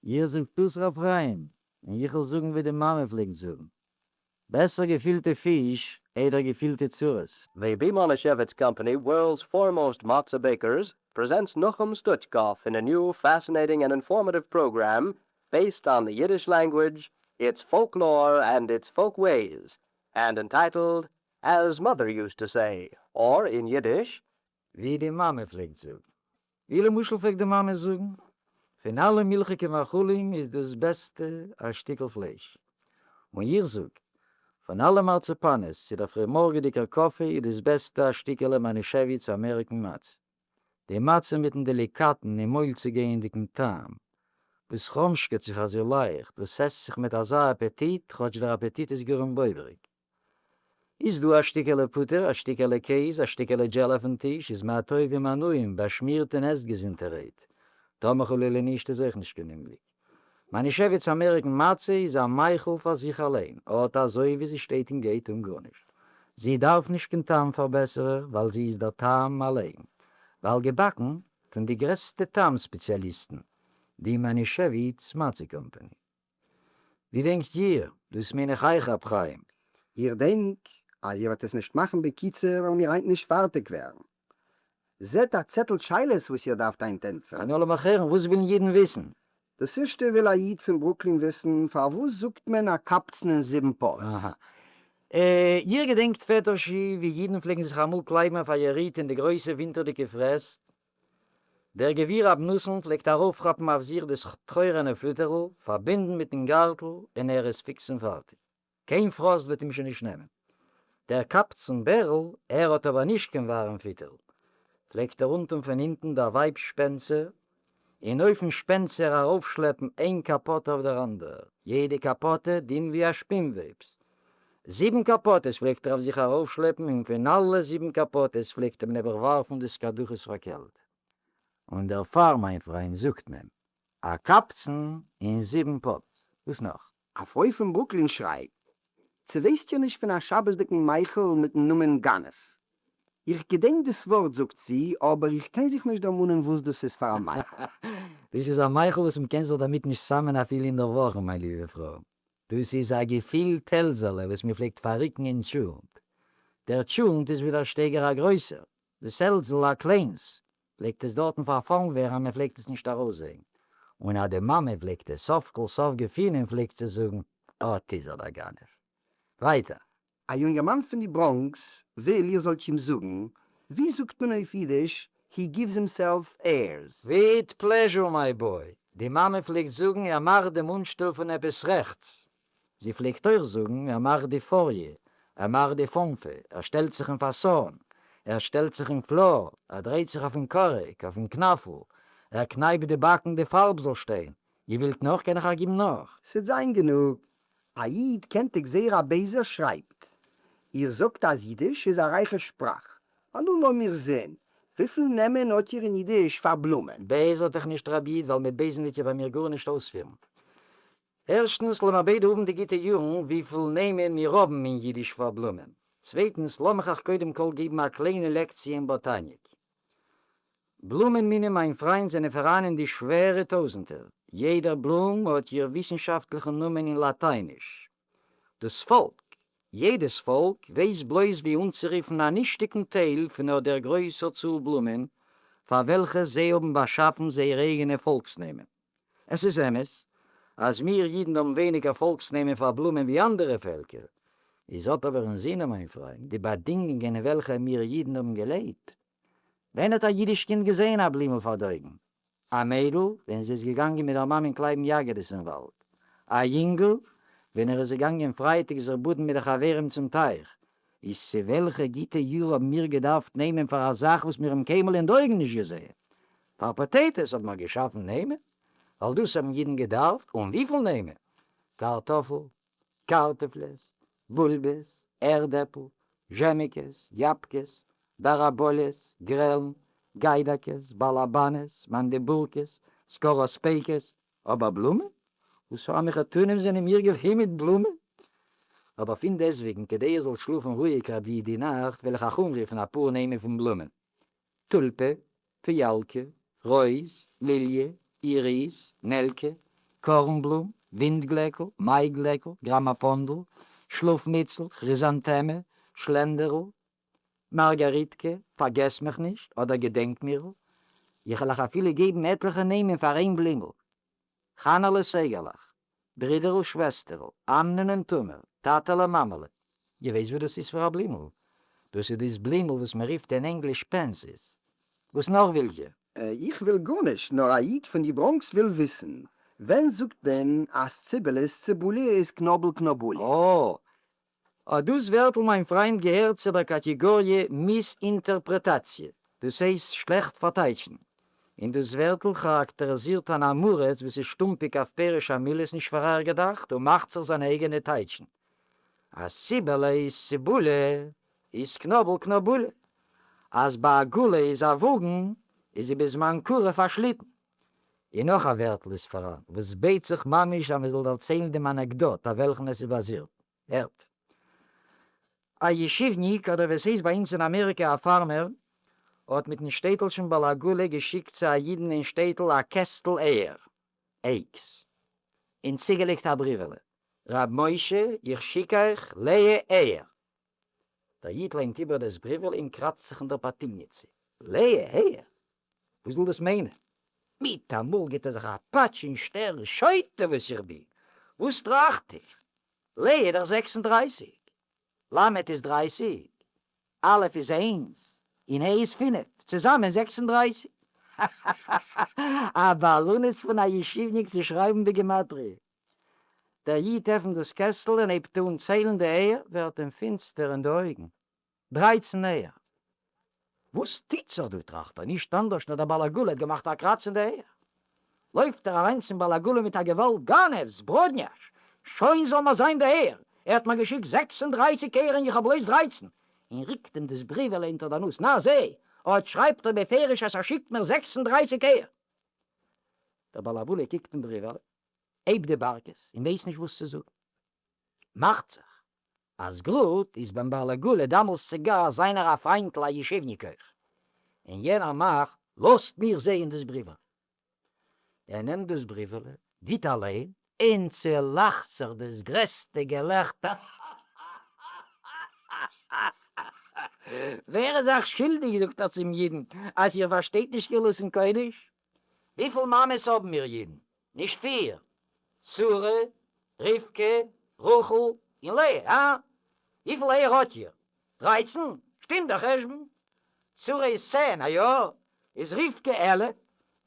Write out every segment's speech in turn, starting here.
איר זאגט דאס ר' חיים, און איך וועל זאגן ווי די מאמע פלעגט זאגן, בעסער געפילטע פיש איידער געפילטע צרות. The B. Manischewitz Company, world's foremost matzah bakers, presents Nochum Stuchkoff in a new, fascinating and informative program based on the Yiddish language, its folklore and its folk ways, and entitled, As Mother Used to Say, or in Yiddish, ווי די מאמע פלעגט זאגן. ווי למשל פלעגט די מאמע זאגן, פון אלע מילכיגע מאכלים איז דאס בעסטע א שטיקל פלייש. און איך זאג, פון אלע מארצעפאנעס צו דער פרימארגעדיגער קאפי איז דאס בעסטע א שטיקעלע מאנישעוויץ American מצה. די מצה מיטן דעליקאטן אין מויל צוגייענדיגן טעם, וואס כראמשקעט זיך אזוי לייכט, וואס עסט זיך מיט אזא אפעטיט, כאטש דער אפעטיט איז גאר אומבויבעריג. איז דא א שטיקעלע פוטער, א שטיקעלע קעז, א שטיקעלע דזשעל אויפן טיש, איז מה טוב ומה נעים, באשמירט און עסט געזונטערהייט. טאמער חלילה נישט איז אויך נישט קיין אומגליק. מאנישעוויץ American מצה איז א מאכל פאר זיך אליין, אט אזוי ווי זי שטייט און גייט אן גארנישט. זי דארף נישט קיין טעם פארבעסערער ווייל זי איז דער טעם אליין. ווייל געבאקן פון די גרעסטע טעם ספעציאליסטן, די מאנישעוויץ מצה קאמפאני. ווי דענקט איר? דאס מיין איך אייך רב חיים. איך דענק אז איר וועט עס נישט מאכן בקיצור וועלן מיר היינט נישט פארטיג ווערן. זעט א צעטל שאלות וואס איר דארפט היינט ענטפערן. נו לאמיך הערן, וואס ווילן אידן וויסן? דאס ערשטע וויל א איד פון ברוקלין וויסן, פארוואס זאגט מען א קבצן אין זיבן פאות? אהא. איר געדענקט פעטערשי ווי אידן פלעגן זיך אמאל קלייבן אויף א יריד אין די גרויסע ווינטערדיגע פרעסט? דער גביר רב נתן פלעגט ארויפכאפן אויף זיך דאס טרויערנע פוטערל, פארבינדן מיטן גארטל, און ער איז פיקס און פארטיג. קיין פראסט וועט אים שוין נישט נעמען. דער קבצן בערל, ער האט אבער נישט קיין ווארעם פוטערל, פלעגט ער אנטון פון הינטן דער ווייב'ס שפענצער, און אויפן שפענצער ארויפשלעפן איין קאפאטע אויף דער אנדערער, יעדע קאפאטע דין ווי א שפינוועבס. זיבן קאפאטעס פלעגט ער אויף זיך ארויפשלעפן און פון אלע זיבן קאפאטעס פלעגט אים נעבעך ווארפן די סקאדוכעס פאר קעלט. און דערפאר מיין פריינט זאגט מען, א קבצן אין זיבן פאות. וואס נאך? א פרוי פון ברוקלין שרייבט, צו ווייסט איר נישט פון א שבת'דיגן מאכל מיטן נאמען גנב? איך געדענק דאס ווארט זאגט זי, אבער איך קען זיך נישט דערמאנען וואס דאס איז פאר א מאכל. דאס איז א מאכל וואס מ'קען זיך דערמיט נישט סמ'ען אפילו אינדערוואכן מיין ליבע פרוי. דאס איז א געפילט העלזעלע וואס מ'פלעגט פאררוקן אין טשולנט. דער טשולנט איז ווי דער שטייגער א גרויסער, דאס העלזל א קליינס, פלעגט עס דארטן פארפאלן ווערן אז מ'פלעגט עס נישט ארויסזען. און אז די מאמע פלעגט עס סוף כל סוף געפינען פלעגט זי זאגן, אט איז ער דער גנב. ווייטער. א יונגערמאן פון די בראנקס וויל איר זאלט אים זאגן, ווי זאגט מען אויף אידיש he gives himself airs? With pleasure my boy, די מאמע פלעגט זאגן ער מאכט דעם אנשטעל פון עפעס רעכטס, זי פלעגט אויך זאגן ער מאכט די פאריע, ער מאכט די פאנפע, ער שטעלט זיך אין פאסאן, ער שטעלט זיך אין פלאר, ער דרייט זיך אויפן קארעק, אויפן קנאפל, ער קנייפט די באקן די פארב זאל שטיין, איר ווילט נאך קען איך אייך גיבן נאך. ס'וועט זיין גענוג. א איד קענטיג זייער א בייזער שרייבט. איר זאגט אז אידיש איז א רייכע שפראך. אנו לאמיר זעהן, וויפיל נעמען האט איר אין אידיש פאר בלומען? בייז האט איך נישט רבי איד ווייל מיט בייזן וועט איר ביי מיר גארנישט אויספירן. ערשטנס לאמיר ביידע האבן די גוטע יארן וויפיל נעמען מיר האבן אין אידיש פאר בלומען. צווייטנס לאמיך אייך קודם כל געבן א קליינע לעקציע אין באטאניק. בלומען מינים מיין פריינט זענען פאראן אין די שווערע טויזנטער, יעדער בלום האט איר וויסנשאפטליכן נאמען אין לאטייניש. דאס פאלק, יעדעס פאלק, ווייסט בלויז ווי אנצורופן א נישטיגן טייל פון אט דער גרויסער צאל בלומען, פאר וועלכע זיי האבן באשאפן זייער אייגענע פאלקס-נעמען. עס איז אמת אז מיר אידן האבן ווייניגער פאלקס-נעמען פאר בלומען ווי אנדערע פעלקער, איז האט אבער אין זינען מיין פריינט די באדינגונגען אין וועלכע מיר אידן האבן געלעבט. ווען האט א אידיש קינד געזעהן א בלימל פאר די אויגן? א מיידל, ווען זי איז געגאנגען מיט דער מאמען קלייבן יאגעדעס אין וואלד. א יונגל, ווען ער איז געגאנגען פרייטאג זיך באדן מיט די חברים צום טייך. איז צו וועלכע גוטע יאר האבן מיר געדארפט נעמען פאר א זאך וואס מיר האבן קיינמאל אין די אויגן נישט געזעהן? פאר potatoes האבן מיר געשאפן נעמען, ווייל דאס האבן אידן געדארפט, און וויפיל נעמען? קארטאפל, קארטעפלעס, בולבעס, ערדעפל, זשעמיקעס, יאפקעס, באראבאלעס, גרעלן, גיידאקעס, באלאבאנעס, מאנדעבורקעס, סקאראספייקעס, אבער בלומען? וואס פאר א מחותנים זענען מיר געווען מיט בלומען? אבער פונדעסטוועגן, כדי איר זאלט שלאפן רואיג רבי די נאכט, וועל איך אייך אנרופן אפאר נעמען פון בלומען. טולפע, פיאלקע, רויז, ליליע, איריס, נעלקע, קאָרנבלום, ווינטגלעקל, מײַגלעקל, גראַמאָפֿאָנדל, שלאָפֿמיצל, כריזאַנטעמע, שלענדערל, מאַרגאַריטקע, פֿאַרגעס מיך נישט, אָדער געדענק מירל. איך וועל אײַך אַפֿילו געבן עטלעכע נעמען פֿאַר איין בלימל. חנה'לע סעגעלעך, ברידערל שוועסטערל, אמנון און תמר, טאטעלע מאמעלע. איר ווייסט וואס דאס איז פאר א בלימל? דאס איז דאס בלימל וואס מען רופט אין ענגליש pansies. וואס נאך ווילט איר? איך וויל גארנישט, נאר א איד פון די בראנקס וויל וויסן, ווען זאגט מען אז ציבעלע איז ציבולע איז קנאבל קנאבולע? אה. אט דאס ווערטל מיין פריינט געהערט צו דער קאטעגאריע מיסאינטערפרעטאציע, דאס הייסט שלעכט פארטייטשן. און דאס ווערטל כאראקטעריזירט אן עם הארץ וואס איז שטומפיג אויף פירוש המילות נישט פאר אייך געדאכט און מאכט זיך זיינע אייגענע טייטשן. אז ציבעלע איז ציבולע איז קנאבל קנאבולע. אז ביי עגלה איז א וואגן איז זי בזמן קרוב א שליטן. און נאך א ווערטל איז פאראן וואס בעט זיך ממש אז מען זאל דערציילן דעם אנעקדאט אויף וועלכן עס איז באזירט. הערט. א ישיבניק, אדער ווי עס הייסט ביי אונז אין אמעריקע א farmer, האט מיטן שטעטלשן בעל עגלה געשיקט צו א אידן אין שטעטל א קעסטל אייער, eggs, און צוגעלייגט א בריוועלע, ר' משה, איך שיק אייך לאה אייער. דער איד ליינט איבער דאס בריוועלע און קראצט זיך אין דער פאטילניצע, לאה אייער? וואס זאל דאס מיינען? מיטאמאל גיט ער זיך א פאטש אין שטערן, שוטה וואס איך בין! וואס טראכט איך? לאה איז דאך 36, למד איז 30, א' איז איינס, און ה' איז פינף, צוזאמען 36. האהאהא א בעלנות פון א ישיבניק צו שרייבן בגימטריא. דער איד עפנט דאס קעסטל און הייבט אן ציילן די אייער, ווערט אים פינסטער אין די אויגן. 13 אייער. וואס טוט זיך דא טראכט ער, נישט אנדערש נאר דער בעל עגלה האט געמאכט א קראץ אין די אייער. לויפט ער אריין צום בעל עגלה מיט א געוואלד, גנב, zbrodniarz! שוין זאל מיר זיין די אייער, ער האט מיר געשיקט 36 אייער און איך האב בלויז 13! און ריקט אים דאס בריוועלע אונטער דער נאז, נא זע, אט שרייבט ער בפירוש אז ער שיקט מיר 36 אייער! דער בעל עגלה קוקט אין בריוועלע, הייבט די בארקעס און ווייסט נישט וואס צו זאגן. מאכט זיך אז גראד איז ביים בעל עגלה דאמאלס צוגאסט זיינער א פריינטל א ישיבניק אויך, און יענער מאכט לאזט מיך זעהן דאס בריוועלע. ער נעמט דאס בריוועלע, גיט אליין, און צולאכט זיך דאס גרעסטע געלעכטער, ווער איז אייך שולדיג, זאגט ער צום אידן, אז איר פארשטייט נישט קיין לשון קודש? וויפיל מאמעס האבן מיר אידן? נישט פיר? שרה, רבקה, רחל און לאה, הא? וויפיל אייער האט איר? 13? שטימט דער חשבון? שרה איז 10, א יא? איז רבקה 11,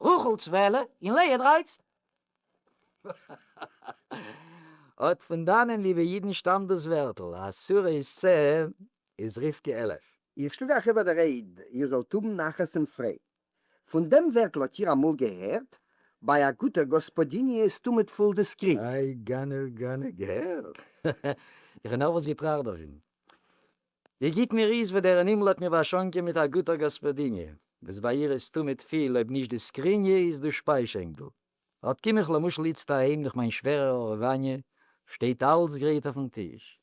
רחל 12 און לאה 13. אט פון דאנען ליבע אידן שטאמט דאס ווערטל אז שרה איז 10 איז רבקה 11. איך שלאג אייך איבער די רייד, איר זאלט האבן נחת און פרייד. פון דעם ווערטל האט איר אמאל געהערט? ביי א גוטער גאספאדיניע איז תמיד פול די סקרין. איי גנב גנב געהערט? איך האב נארוואס געטראכט דערפון. ווי גוט מיר איז וואס דער אין הימל האט מיר באשאנקען מיט א גוטער גאספאדיניע, וואס ביי איר איז תמיד פיל אויב נישט די סקריניע איז דאס שפייזשענקל. אט קום איך למשל איצט אהיים נאך מיין שווערער הארעוואניע, שטייט אלץ גרייט אויפן טיש,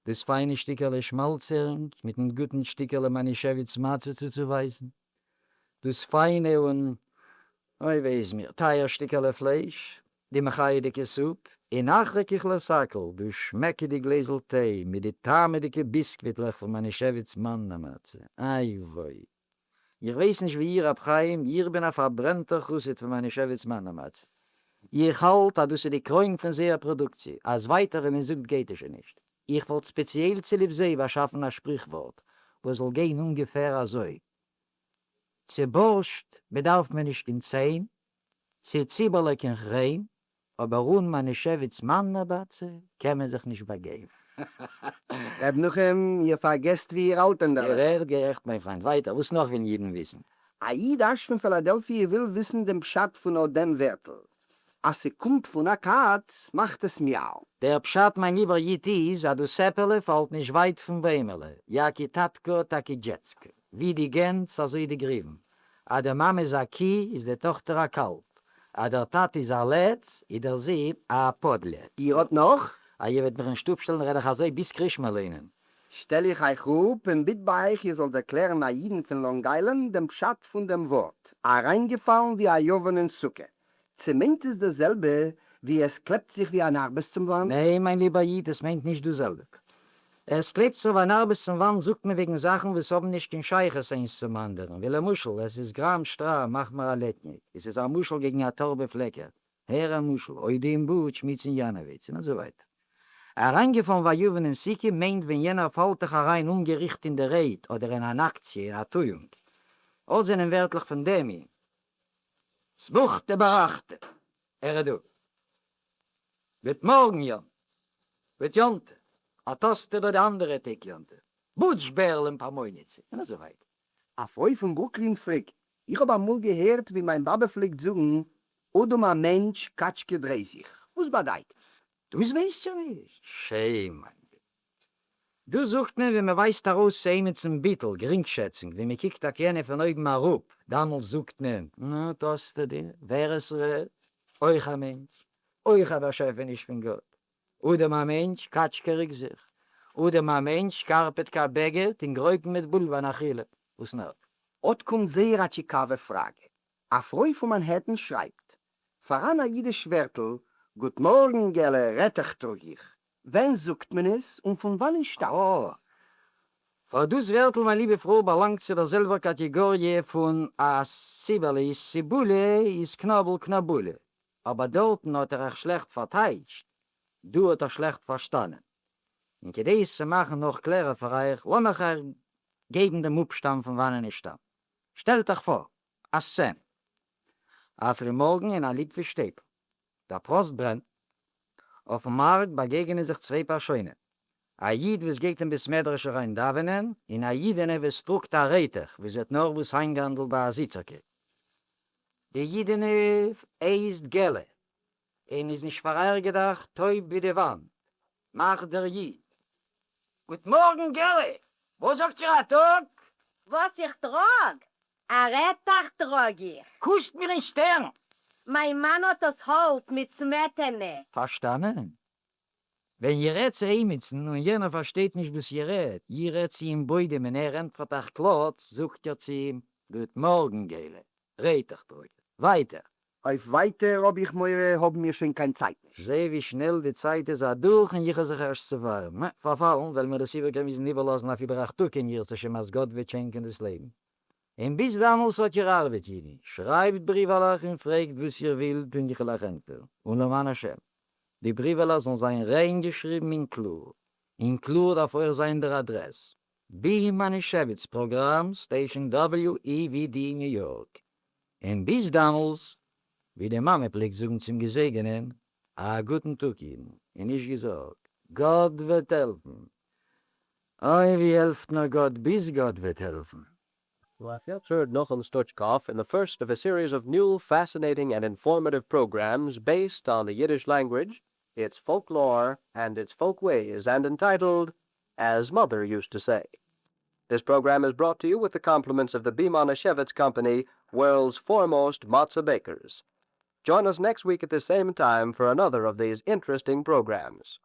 דאס פיינע שטיקעלע שמאלץ-הערינג מיטן גוטן שטיקעלע מאנישעוויץ מצה צוצובייסן, דאס פיינע און, אוי וויי איז מיר, טייער שטיקעלע פלייש, די מחיה'דיגע זופ, און אחרי ככלות הכל, דאס שמעקעדיג גלעזל טיי מיט די טעמ'דיגע ביסקוויטלעך פון מאנישעוויץ מאננע מצה, איי וויי. איך ווייס נישט ווי איר רב חיים, איך בין א פארברענטער חסיד פון מאנישעוויץ מאננע מצה. איך האלט אז דאס איז די קרוין פון זייער פראדוקציע, אז ווייטער ווי מען זאגט גייט עס שוין נישט. איך וואלט ספעציעל צוליב זיי באשאפן א שפריכווארט וואס זאל גיין אומגעפער אזוי, צו בארשט באדארף מען נישט קיין ציין, צו ציבעלע קיין כריין, אבער אן מאנישעוויץ מאננע מצה קען מען זיך נישט באגיין. ר' נחום, איר פארגעסט ווי איר האלט אין דער וועלט. גערעכט גערעכט מיין פריינט. ווייטער, וואס נאך ווילן אידן וויסן? א איד אש פון פילאדעלפיע וויל וויסן דעם פשט פון אט דעם ווערטל, אז ס'קומט פון א קאץ מאכט עס מיאו. דער פשט מיין ליבער איד איז אז דאס עפעלע פאלט נישט ווייט פון ביימעלע, jaki tatko taki dziecko, ווי די גענז אזוי די גריוון, אז די מאמע איז א קי איז די טאכטער א קאלב, אז דער טאטע איז א לץ איז דער זון א פאדלע. איר האט נאך? אז איר וועט מיך נישט אפשטעלן רעד איך אזוי ביז קרישמע ליינען. שטעל איך אייך אפ און ביט ביי אייך איר זאלט ערקלערן א אידן פון לאנג איילענד דעם פשט פון דעם ווארט, אריינגעפאלן ווי א יוון אין סוכה. צו מיינט עס דאס זעלבע ווי עס קלעפּט זיך ווי אַן אַרבעס צום וואַנט? ניין, מיין ליבער איד, עס מיינט נישט דאס זעלבע. עס קלעבט זיך ווי אן ארבעס צום וואנט זאגט מען וועגן זאכן וואס האבן נישט קיין שייכות איינס צום אנדערן, ווי למשל, עס איז גראם שטראם, מאך מיר א לעטניק, עס איז א משל געגן א טארבע פלעקער, הער א משל, אודי אין באד, שמיץ אין יאנאוויץ, און אזוי ווייטער. אריינגעפאלן ווי א יוון אין סוכה מיינט ווען יענער פאלט דיך אריין אומגעריכט אין די רייד אדער אין אן אקציע, אין א טואונג. אט זענען ווערטלעך פון דעם מין. סבוכטע באראכטע. ער איז דא. גוט מארגן יום גוט יום טוב, אט האסטו דא די אנדערע טעג יום טוב, בוטש בערל און פאמויניצע, און אזוי ווייטער. א פרוי פון ברוקלין פרעגט, איך האב אמאל געהערט ווי מיין באבע פלעגט זאגן, אדם א מענטש, קאטשקע דריי זיך. וואס באדייט עס? דאס ווייסט איר נישט? shame on you. דאס זאגט מען ווען מען ווייזט ארויס צו עימיצן ביטול, גרינגשעצונג, ווי מען קוקט אויף יענע פון אויבן אראפ, דאמאלס זאגט מען, נו, אט האסטו דיר, ווער עס רעדט, אויך א מענטש, אויך א באשעפעניש פון גאט. אדם א מענטש, קאטשקע רוק זיך. אדם א מענטש, קארפעט בגד, און גרויפן מיט בולבע אכילה. וואס נאך? אט קומט זייער א טשיקאווע פראגע. א פרוי פון מאנהעטן שרייבט, פאראן א אידיש ווערטל, גוט מארגן געלע רעטעך טראג איך. ווען זאגט מען עס און פון וואנען שטאמט אה. פאר דאס ווערטל מיין ליבע פרוי באלאנגט צו דער זעלבער קאטעגאריע פון אז ציבעלע איז ציבולע איז קנאבל קנאבולע. אבער דארטן האט ער אייך שלעכט פארטייטשט, דא האט ער שלעכט פארשטאנען. און כדי עס צו מאכן נאך קלערער פאר אייך, לאמיך אייך געבן דעם אפשטאם פון וואנען עס שטאמט. שטעלט אייך פאר א סצענע. א פרימארגן אין א ליטוויש שטעטל. דער פראסט ברענט. אויפן מארק באגעגענען זיך צוויי פארשוינען. א איד וואס גייט אין בית מדרש אריין דאווענען, און א אידענע וואס טראגט א רעטעך וואס זי האט נארוואס איינגעהאנדלט ביי א זיצערקע. די אידענע הייסט געלע, און איז נישט פאר אייך געדאכט טויב ווי די וואנט. מאכט דער איד. גוט מארגן געלע! וואס זאגט איר א טאג? וואס איך טראג? א רעטעך טראג איך. קושט מיר אין שטערן! מיין מאן האט עס האלט מיט סמעטענע. פארשטאנען? ווען איר רעדט צו עימיצן און יענער פארשטייט נישט וואס איר רעדט, איר רעדט צו אים בוידעם און ער ענטפערט אייך קלאץ, זאגט איר צו אים, גוט מארגן געלע, רעטעך טראג איך. ווייטער. אויף ווייטער האב איך מורא האבן מיר שוין קיין צייט נישט. זע ווי שנעל די צייט איז אדורך און איך האב זיך ערשט צעווארעמט. נע, פארפאלן וועלן מיר דאס איבעריגע מוזן איבערלאזן אויף איבער אכט טאג אם ירצה השם אז גאט וועט שענקען דאס לעבן. און ביז דאמאלס האט איר ארבעט אידן, שרייבט בריוועלעך און פרעגט וואס איר ווילט און איך וועל אייך ענטפערן. און למען השם, די בריוועלעך זאלן זיין ריין געשריבן און קלאר. און קלאר דארף אויך זיין דער אדרעס. בי מאנישעוויץ פראגראם, station WEVD ניו יארק. און ביז דאמאלס, ווי די מאמע פלעגט זאגן צום געזעגענען, א גוטן טאג אידן, און נישט געזארגט, גאט וועט העלפן. אוי ווי העלפט נאר גאט ביז גאט וועט העלפן. You heard Nochum Stuchkoff in the first of a series of new, fascinating, and informative programs based on the Yiddish language, its folklore, and its folkways, and entitled, As Mother Used to Say. This program is brought to you with the compliments of the B. Manischewitz Company, world's foremost matzah bakers. Join us next week at the same time for another of these interesting programs.